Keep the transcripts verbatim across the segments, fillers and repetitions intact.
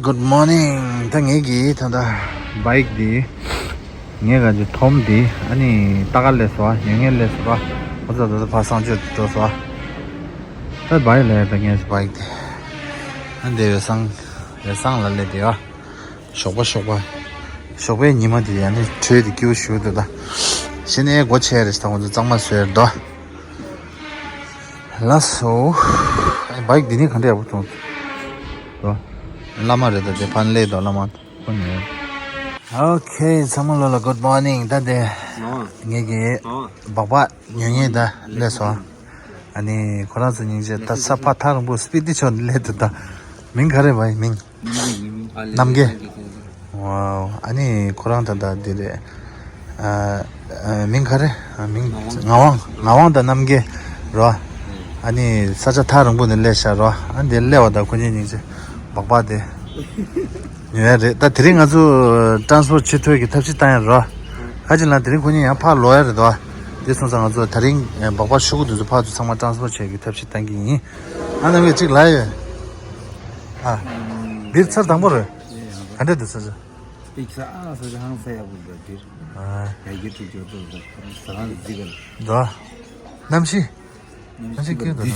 Good morning. ད་ངེད་ཀྱིས་ད་ལྟ་བྷའིཀ་འདི་ངེད་ཀྱི་ཐོམ་འདི་ཨ་ནི་ལྟ་ག་སླེབས་སོང་། ཉོ་མཁན་སླེབས་སོང་། ཁོ་ཚོ་ད་ལྟ་ཕར་གསང་སྤྱོད་འགྲོ་སོང་། ད་བྷའིཀ་ལས་ད་ངས་བྷའིཀ་འདི་ཨ་འདི་ཡོ་སང་ཡོ་སང་ལ་སླེབས་དེ་ཡོ། ཞོགས་པ་ཞོགས་པ། ཞོགས་པའི་ཉི་མ་འདི་ཨ་ནི་དྲོད་འདི་སྐྱིད་པོ་ཞིག་འདུག་ད་གཞི་ནས་སྒོ་ཕྱེ་རེ་ཞིག་ད་ཁོ་ཚོ་གཙང་མ་བཟོས་རེད་དོ། ལགས་སོ། ཨ་བྷའིཀ་འདི་ནི་ག་འདྲ་ཡག་པོ་བཙོང་། ལོ། བླ་མ་རེད་ད་དེ་ཕན་ལས་དོ་བླ་མ་ཁོ་ནི། ཨོ་ཁེ་ཚང་མ་ལོ་ལ་good morning། ད་དེ་ངེད་ཀྱི་སྦག་སྦག་ཉོ་མཁན་ད་སླེབས་སོང་། ཨ་ནི་ཁོ་རང་ཚོ་སྙིང་རྗེ། ད་ས་ཕ་ཐག་རིང་པོ་སྤི་ཏི་ཕྱོགས་ནས་སླེབས་འདུག་ད་མིང་ག་རེ་བ་ཡི་མིང་། རྣམ་རྒྱལ། ཝའོ། ཨ་ནི་ཁོ་རང་ད་ལྟ་འདི་རེད། ཨ་ཨ་མིང་ག་རེ། ཨ་མིང་ངག་དབང་། ངག་དབང་དང་རྣམ་རྒྱལ་རོ། ཨ་ནི་ས་ཆ་ཐག་རིང་པོ་ནས་སླེབས་ཤག་རོ། ཨ་འདི་སླེབས་པ་དང་ཁོ་གཉིས་སྙིང་རྗེ། སྦག་སྦག་དེ་ཉོ་ཡ་རེད། ད་དེ་རིང་ང་ཚོ་ཊ་རན་སི་པོར་ཊི་བྱེད་ཐུབ་ཀྱི་ཐབས་ཤེས་བཏང་ཡ་རོ། ཁ་ཅིག་ལ་དེ་རིང་ཁོ་གཉིས་ཡང་ཕར་ལོག་ཡ་རེད་དོ། དེ་སོང་ཙང་ང་ཚོ་ད་རིང་སྦག་སྦག་ཤོག་གུ་དེ་ཚོ་ཕར་ཚུར་ཚང་མ་ཊ་རན་སི་པོར་ཊི་བྱེད་ཀྱི་ཐབས་ཤེས་བཏང་གི་ཡིན། ཨ་ནམ་གྱི་གཅིག་ལ་ཡོད། ཨ་འདིར་ཚར་དང་པོ་རེད། ག་འདྲ་འདུག་ས་ཆ། དེ་ཁྱི་ས་ཨ་ས་ཆ་ཧང་ས་ཡག་པོ་འདུག་འདིར། ཨ་ཡ་གི་ཐུག་ཅོ་ཏོ་ས་ས་རང་ཟི་ག་ལ། འདུག་གནམ་གཤིས། གནམ་གཤིས་སྐྱིད་འདུག་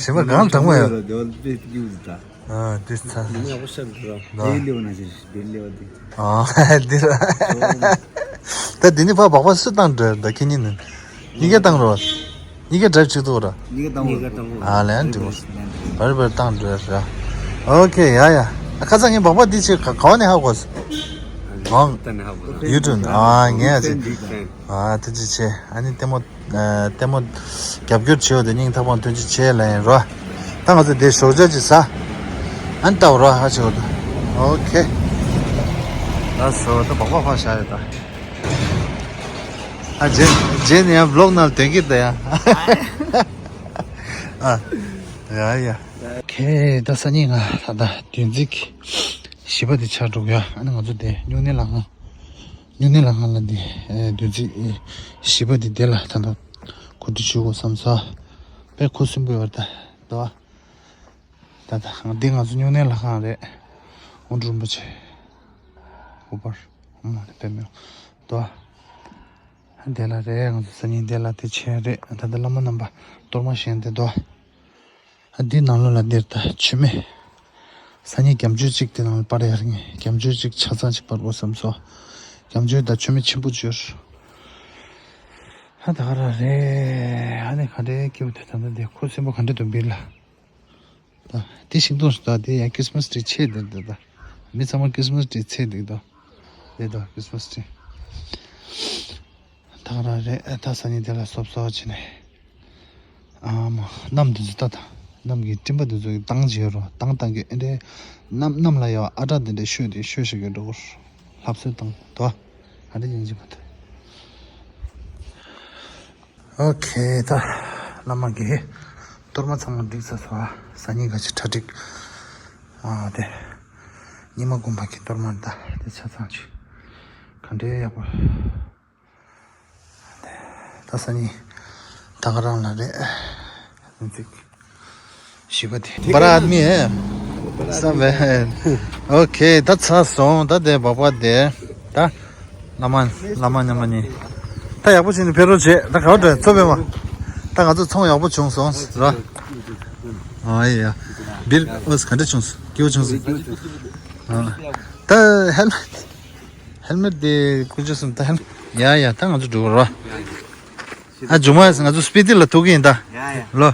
ཞེ་པ་གང་དྲང་མོ་ཡོད། དེ་བ་དེ་སྐྱིད་འདུག་ད། ཨ་དེ་ཚ། ཡག་པོ་ཤར་འདུག་ར། དེ་ལེའུ་ན་ཞིག་དེ་ལེའུ་དེ། ཨ་འདི་ར། ད་འདི་ནི་ཕ་སྦག་སྦག་སུ་བཏང་འདྲ་ད་ཁྱེད་གཉིས་ནི། གཉིས་ཀ་བཏང་རོགས། གཉིས་ཀ་ཌ་རའིབ་བྱེད་ཐུབ་ར། གཉིས་ཀ་བཏང་གཉིས་ཀ་བཏང་གོ། ཨ་ལན་འགྲིག་གོ། བར་བར་བཏང་འགྲོ་ཡ་ར། ཨོ་ཁེ་ཡ་ཡ། ཨ་ཁ་སང་ངས་སྦག་སྦག་འདི་ཆེ་ག་ག་བ་ནས་ཧ་གོ་སོང་། ད་ནས་ཧ་གོ་སོང་། ཡུ་ཊུབ་ནས། ཨ་ངས་ཨ་ཅེ། ཨ་ཐུགས་རྗེ་ཆེ། ཨ་ནི་ལྟད་མོ། ལྟད་མོ་རྒྱབ་སྐྱོར་བྱེད་འོ་དེ་སྙིང་ཐག་པ་ཐུགས་རྗེ་ཆེ་ལ་ཡིན་རོ། ད་ང་ཚོ་འདི་ཞོགས་ཇ་ཅིག་ཟ། ཨ་ནི་ལྟ་བ་རོ་ཧ་ཆེ་འོ་ད། ཨོ་ཁེ། ལགས་སོ། ད་སྦག་སྦག་ཕར་བཞག་ཡོད་ད། ཨ་རྗེས་རྗེས་ནས་ཡང་བི་ལོག་ནང་ལ་དོན་གྱི་ད་ཡ། ཨ་ཡ་ཡ། ཁེ་ད་སང་ཉིན་ང་ད་ད་བདུན་ཚིགས་བཞི་པ་དེ་ཆགས་འགྲོ་གི་ཡ། ཨ་ནི་ང་ཚོ་དེ་སྨྱུང་གནས་ལྷ་ཁང་། སྨྱུང་གནས་ལྷ་ཁང་ལ་འདི་བདུན་ཚིགས་བཞི་པ་དེ་དེ་ལ་ད་ད་གོ་སྒྲིག་ཞུ་དགོས་བསམ་སོང་། དཔེ་ཁུ་སིམ་པོ་ཡོད་ད་དོ། ད་ད་འདི་ང་ཚོ་སྨྱུང་གནས་ལྷ་ཁང་རེད། དབོན་སྤྲུལ་རིན་པོ་ཆེ། ཨོ་པར། ཨོ་མ་ནི་པད་མོ། དོ། དེ་ལ་རེད། ང་ཚོ་སང་ཉིན་དེ་ལ་དེ་ཆེ་རེད། ད་ལྟ་བླ་མ་རྣམ་པ་གཏོར་མ་བཞེངས་ཏེ་དོ། འདི་ནང་ལོགས་ལ་འདིར་ད་མཆོད་མེ། སང་ཉིན་རྒྱ་མཆོད་གཅིག་དེ་ནང་ལ་སྤར་ཡར་ངེས། རྒྱ་མཆོད་གཅིག་ཆ་ཚང་གཅིག་སྤར་དགོས་བསམ་སོང་། རྒྱ་མཆོད་ད་མཆོད་མེ་ཆེན་པོ་བཅོས། ཨ་ད་ག་ར་རེད། ཨ་ནི་ག་འདྲའི་སྐྱིད་པོ་དེ་ད་ལྟ་དེ་ཁུ་སིམ་པོ་ག་འདྲ་འདུག་འབིར་ལ། ད་དེ་ཤིང་སྡོང་ཞིག་ད་དེ་ཡང་ཁྲིས་མས་ཊི་རི་ཆེ་འདུག་ད་ད། མི་ཚང་མ་ཁྲིས་མས་ཊི་རི་ཆེ་འདུག་ད། དེ་ད་ཁྲིས་མས་ཊི་རི། ད་ག་ར་རེད། ད་སང་ཉིན་དེ་ལ་སོབ་སོབ་བྱས་ནས། ཨ་མ་གནམ་དེ་ཚོ་ལྟ་ད། གནམ་གྱི་སྤྲིན་པ་དེ་ཚོ་གི་བཏང་བྱས་རོ། བཏང་བཏང་གི་ཨེ་འདྲའི་གནམ་གནམ་ལ་ཡོད་ཨ་དྲག་དེ་འདྲའི་ཤོད་དེ་ཤོད་ཤིག་གི་འགྲོ་གོ། ལྷབ་སོད་བཏང་དོ། ཨ་འདྲ་ཡིན་གྱི་མ་ཐུབ། ཨོ་ཁེ་ད་བླ་མ་གི་གཏོར་མ་ཚང་མ་བསྒྲིགས་ཚར་སོང་། སང་ཉིན་ག་ཅི་གྲ་སྒྲིག་ཨ་དེ་རྙིང་མ་དགོན་པ་གི་གཏོར་མ་ད་དེ་ཆ་ཚང་ཅིག་ག་འདྲའི་ཡག་པོ། ད་སང་ཉིན་ད་ག་རང་ལ་རེད། ནི་ཚིག་བཞི་པ་དེ། बड़ा आदमी है। सब है। ཨོ་ཁེ་ད་ཚར་སོང་། ད་དེ་སྦག་སྦག་དེ། ད་བླ་མ་བླ་མ་མཉམ་པ་གཉིས། ད་ཡག་པོ་བྱས་ནས་ཕེབས་རོགས་བྱེད། ད་ག་བ་འགྲོ་ཚོ་པས་མ། ད་ང་ཚོ་ཚོང་ཡག་པོ་བྱུང་སོང་ར། ཨ་ཡ། འབིར་ཨོ་ག་འདྲ་བྱུང་སོང་། སྐྱིད་པོ་བྱུང་སོང་། ཨ་ད་ཧེལ་མེ་ཧེལ་མེ་ཊི་དེ་ཀུན་སྤྱོད་སུམ་ད་ཧེལ་མེ་ཊི། ཡ་ཡ་ད་ང་ཚོ་འགྲོ་ར། ཨ་ཇུ་མ་ང་ཚོ་སྤི་ཏི་ལ་ཐུག་གི་ཡིན་ད། ཡ་ཡ། ལོ།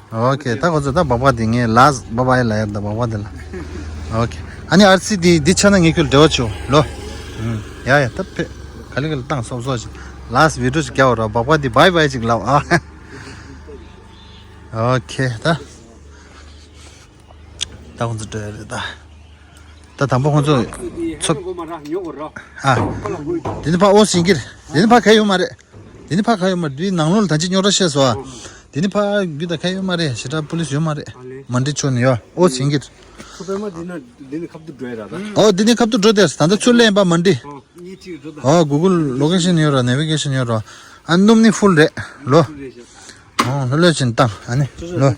ཨོ་ཁེ་ད་ཁོ་ཚོ་ད་སྦག་སྦག་དེ་ངས་ལ་སྦག་སྦག་ཡ་ལ་ཡར་ད་སྦག་སྦག་དེ་ལ། ཨོ་ཁེ་ཨ་ནི་ཨར་སི་དེ་འདི་ཆ་ན་ངས་ཁྱོད་འབྲེལ་བ་བྱོས་ལོ། ཡ་ཡ་ད་ཕེ་ག་ལེ་ག་ལེ་བཏང་སོབ་སོབ་ཅིག་ལ་སི་བི་ཌི་ཡོ་ཅིག་རྒྱག་འོ་ར། སྦག་སྦག་དེ་བྷའི་བྷའི་ཅིག་ལབ་ཨ། ཨོ་ཁེ་ད། ད་ཁོང་ཚོ་འགྲོ་ཡ་རེད་ད། ད་དང་པོ་ཁོང་ཚོ་ཚོ། ཨ། འདི་ནི་ཕ་ཨོ་སིང་གིར། འདི་ནི་ཕ་ག་ཡོད་མ་རེད། འདི་ནི་ཕ་ག་ཡོད་མ་རེད། འདི་ནི་ཕ་ག་ཡོད་མ་རེད། འདི་ནང་ལོགས་ལ་ད་ཅི་རྙོག་དྲ་བཤད་སོང་ཨ། འདི་ནི་ཕ་རྒྱུ་ད་ག་ཡོད་མ་རེད། ཞེ་དྲག་པུ་ལིས་ཡོད་མ་རེད། མ་འདི་ཆོ་ནི་ཡོད་ཨོ་སིང་གིར། ཚོ་པད་མ་འདི་ན་འདི་ནི་ཁབ་ཏུ་འགྲོ་ཡ་ར་ད། ཨོ་འདི་ནི་ཁབ་ཏུ་འགྲོ་དེ་ད་ལྟ་ཚུར་སླེབས་པ་མ་འདི། ཨོ་གུ་གུལ་ལོ་ཀེ་ཤན་ཡོད་ར། ནེ་བི་གེ་ཤན་ཡོད་ར། ཨ་སྣུམ་ནི་ཧྥུལ་རེད་ལོ། ཨོ་ལྷོད་ལྷོད་བྱས་ནས་བཏང་ཨ་ནི་ལོ།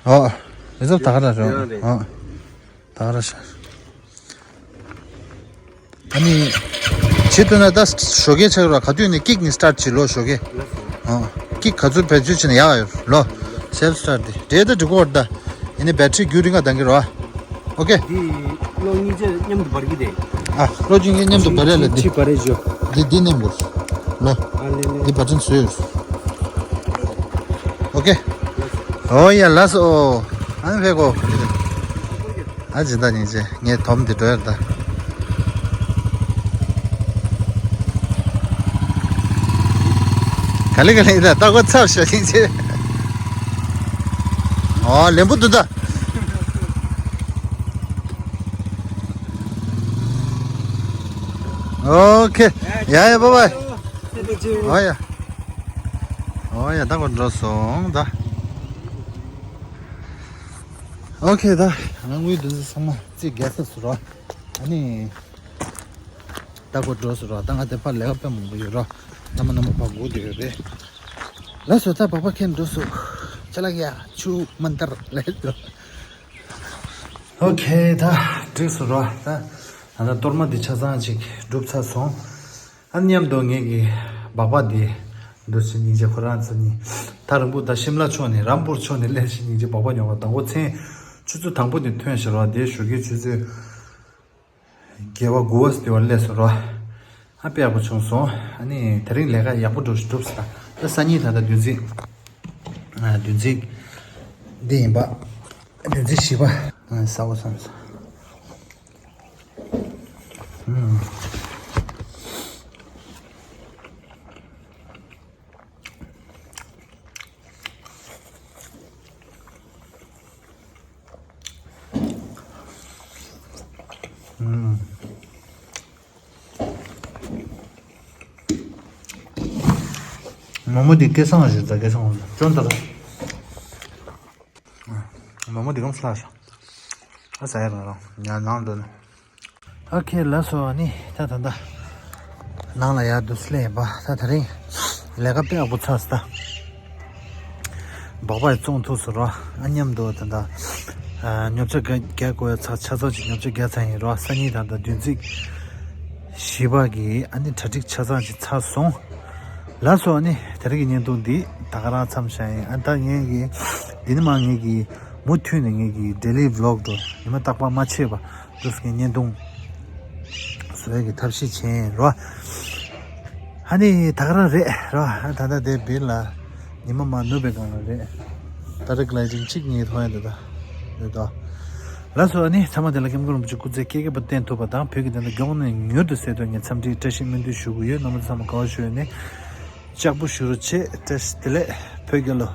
ཨོ་རི་ཛབ་ད་ག་ར་རེད། ཨོ། ད་ར་ཤ། ཨ་ནི། བྱེད་ཐུབ་ན་ད་ཞོགས་ཀས་ཆགས་རོགས། ག་དུས་ནས་ཀིག་ནས་སི་ཊར་ཊི་བྱེད་ལོ་ཞོགས་ཀས། ཨ། ཀིག་ག་ཚོད་བེད་སྤྱོད་བྱེད་ན་ཡག་ཡོད་ལོ། སེལ་ཕི་སི་ཊར་ཊི་དེ་འདྲ་འགྲིག་གོ་ད། ཡིན་ནའི་བེ་ཊི་རི་རྒྱུན་རིང་ང་གཏོང་གི་རོགས། ཨོ་ཀེ། འདི་གློག་གཉིས་ཆ་མཉམ་དུ་འབར་གི་རེད། ཨ། གློག་གཉིས་མཉམ་དུ་འབར་ཡ་ལ་འདི། ཅི་འབར་རེད་ཅོ། འདི་འདི་མནན་དགོས་ལོ། ཨ་ལེ་ལེ། འདི་བ་ཊན་བཟོས་ཡོད། ཨོ་ཀེ། ཨོ་ཡ་ལགས་སོ། ཨ་ནི་ཕེབས་གོ། ཨ་ཇི་ལྟར་སྙིང་རྗེ། ངས་དོམ་འདི་འགྲོ་ཡར་ད། ག་ལེ་ག་ལེ་ད་ལྟ་གོ་ཚབ་ཤ་སྙིང་རྗེ། ཨོ་ལེན་པོ་འདུག་ད། ཨོ་ཁེ། ཡ་ཡ་བྷའི་བྷའི། ཨོ་ཡ། ཨོ་ཡ་ད་གོ་འགྲོ་སོང་ད། ཨོ་ཁེ་ད། ང་དངུལ་འདི་ཚོ་ཚང་མ་རྩིས་རྒྱག་ཚར་སོང་ར། ཨ་ནི། ད་གོ་འགྲོ་སོང་ར། ད་ང་དེ་ཕར་ལས་ཀ་དཔེ་མང་པོ་ཡོད་ར། རྣམ་པ་རྣམ་པ་ཕར་སྒུག་བསྡད་ཡོད་རེད། ལགས་སོ་ད་སྦག་སྦག་ཁྱེར་འགྲོ་སོང་། ཅ་ལག་ཡ་ཆུ་མ་འདར་ལས་ར། ཨོ་ཁེ་ད་འགྲིག་སོང་ར། ད་ད་ལྟ་གཏོར་མ་འདི་ཆ་ཚང་ཅིག་གྲུབ་ཚར་སོང་། ཨ་མཉམ་དུ་ངེད་ཀྱི་སྦག་སྦག་འདི་འདུག་སེ་སྙིང་རྗེ་ཁོ་རང་ཚོ་གཉིས་ཐག་རིང་པོ་ད་ཤིམ་ལ་ཕྱོགས་ནས་རམ་པུར་ཕྱོགས་ནས་སླེབས་ཤིང་སྙིང་རྗེ་སྦག་སྦག་ཉོ་བ་དང་པོ་མཚན་ཆུ་ཚོད་དང་པོ་ནས་ཐོན་ཤག་ར། དེ་ཞོགས་ཀའི་ཆུ་ཚོད་བརྒྱད་པ་དགུ་པ་དེ་བར་སླེབས་སོང་ར། ཨ་དཔེ་ཡག་པོ་བྱུང་སོང་། ཨ་ནི་དེ་རིང་ལས་ཀ་ཡག་པོ་འགྲུབ་འགྲུབ་སོང་། ད་སང་ཉིན་ད་ལྟ་བདུན་ཚིགས། ཨ་བདུན་ཚིགས་འདི་ཡིན་པ། བདུན་ཚིགས་བཞི་པ། ཨ་ཟ་བ་སོང་སོང་། མོག་མོག་འདི་སྐལ་བཟང་ཞིག་ད། སྐལ་བཟང་ཅོན་ད་ལ། མོག་མོག་འདི་གམ་སླ་ཤ། ཨ་ཟ་ཡ་རང་རང་ཉ་ནང་འགྲོ་ནས། ཨོ་ཁེ་ལགས་སོ། ཨ་ནི་ད་ད་ད་ནང་ལ་ཡར་འདུག་སླེབས་པ། ད་དེ་རིང་ལས་ཀ་དཔེ་ཡག་པོ་ཚར་སོང་ད། སྦག་སྦག་བཙོང་ཐུབ་སོང་ར། ཨ་མཉམ་དུ་ད་ད་ཨ་ཉོ་ཆ་རྒྱག་རྒྱག་དགོས་ཡ་ཚ་ཆ་ཚང་ཅིག་ཉོ་ཆ་རྒྱག་ཚར་ཡིན་ར། སང་ཉིན་ད་ད་བདུན་ཚིགས་བཞི་པ་གི་ཨ་ནི་གྲ་སྒྲིག་ཆ་ཚང་ཅིག་ཚར་སོང་། ལགས་སོ། ཨ་ནི་དེ་རིང་གི་བརྙན་ཐུང་འདི་ད་ག་རང་མཚམས་བཞག་ཡིན། ཨ་ད་ངས་ཀྱི་འདི་ནི་མ་ངས་ཀྱི་མུ་མཐུད་ནས་ངས་ཀྱི་ཌེ་ལི་བི་ལོག་འགྲོ་ཉི་མ་རྟག་པར་མ་ཆད་པ་འདུག་སེ་བརྙན་ཐུང་བཟོ་ཡས་ཀྱི་ཐབས་ཤེས་བྱས་ཡིན་ར། ཨ་ནི་ད་ག་རང་རེད་ར། ཨ་ད་ལྟ་དེ་བིར་ལ་ཉི་མ་མ་ནུབ་པའི་སྒང་ལ་རེད། ད་རེ་གི་ལའི་ཊིང་གཅིག་གཉིས་མཐོང་ཡ་འདུག་ད། རེད་དོ། ལགས་སོ། ཨ་ནི་ཚང་མ་དེ་ལ་སྐྱབས་མགོན་རིན་པོ་ཆེ་སྐུ་ཚེ་བསྐལ་བརྒྱར་བརྟན་ཐུབ་པ་དང་བོད་ཀྱི་བདེན་མཐའ་མགྱོགས་ནས་མྱུར་དུ་གསལ་ཐུབ་ངས་འཚམས་འདྲིའི་བཀྲ་ཤིས་སྨོན་འདུན་ཞུ་གི་ཡོད། རྣམ་པ་ཚང་མ་དགའ་བ་ཞུ་ཡོད་ནས་ལྕགས་པོ་ཞུ་རོགས་བྱེད། བཀྲ་ཤིས་བདེ་ལེགས། བོད་རྒྱལ་ལོ།